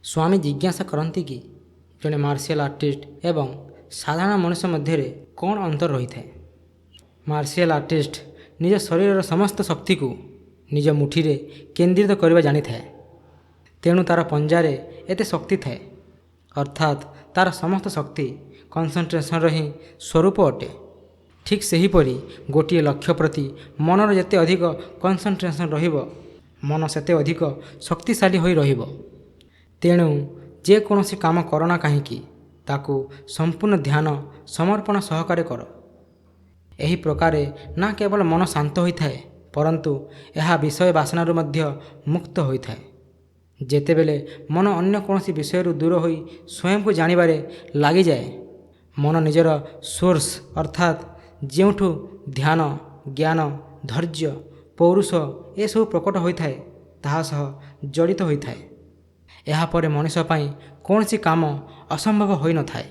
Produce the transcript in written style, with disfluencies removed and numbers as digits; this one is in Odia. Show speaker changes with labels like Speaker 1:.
Speaker 1: ସ୍ୱାମୀ ଜିଜ୍ଞାସା କରନ୍ତି କି ଜଣେ ମାର୍ଶିଆଲ ଆର୍ଟିଷ୍ଟ ଏବଂ ସାଧାରଣ ମଣିଷ ମଧ୍ୟରେ କ'ଣ ଅନ୍ତର ରହିଥାଏ। ମାର୍ଶିଆଲ ଆର୍ଟିଷ୍ଟ ନିଜ ଶରୀରର ସମସ୍ତ ଶକ୍ତିକୁ ନିଜ ମୁଠିରେ କେନ୍ଦ୍ରିତ କରିବା ଜାଣିଥାଏ, ତେଣୁ ତା'ର ପଞ୍ଜାରେ ଏତେ ଶକ୍ତି ଥାଏ। ଅର୍ଥାତ୍ ତା'ର ସମସ୍ତ ଶକ୍ତି କନସେନ୍ଟ୍ରେସନର ହିଁ ସ୍ୱରୂପ ଅଟେ। ଠିକ୍ ସେହିପରି ଗୋଟିଏ ଲକ୍ଷ୍ୟ ପ୍ରତି ମନର ଯେତେ ଅଧିକ କନସେନ୍ଟ୍ରେସନ୍ ରହିବ, ମନ ସେତେ ଅଧିକ ଶକ୍ତିଶାଳୀ ହୋଇ ରହିବ। ତେଣୁ ଯେକୌଣସି କାମ କର ନା କାହିଁକି, ତାକୁ ସମ୍ପୂର୍ଣ୍ଣ ଧ୍ୟାନ ସମର୍ପଣ ସହକାରେ କର। ଏହି ପ୍ରକାରେ ନା କେବଳ ମନ ଶାନ୍ତ ହୋଇଥାଏ, ପରନ୍ତୁ ଏହା ବିଷୟ ବାସନାରୁ ମଧ୍ୟ ମୁକ୍ତ ହୋଇଥାଏ। ଯେତେବେଳେ ମନ ଅନ୍ୟ କୌଣସି ବିଷୟରୁ ଦୂର ହୋଇ ସ୍ୱୟଂକୁ ଜାଣିବାରେ ଲାଗିଯାଏ, ମନ ନିଜର ସୋର୍ସ ଅର୍ଥାତ୍ ଯେଉଁଠୁ ଧ୍ୟାନ, ଜ୍ଞାନ, ଧୈର୍ଯ୍ୟ, ପୌରୁଷ ଏସବୁ ପ୍ରକଟ ହୋଇଥାଏ, ତାହା ସହ ଜଡ଼ିତ ହୋଇଥାଏ। ଏହାପରେ ମଣିଷ ପାଇଁ କୌଣସି କାମ ଅସମ୍ଭବ ହୋଇନଥାଏ।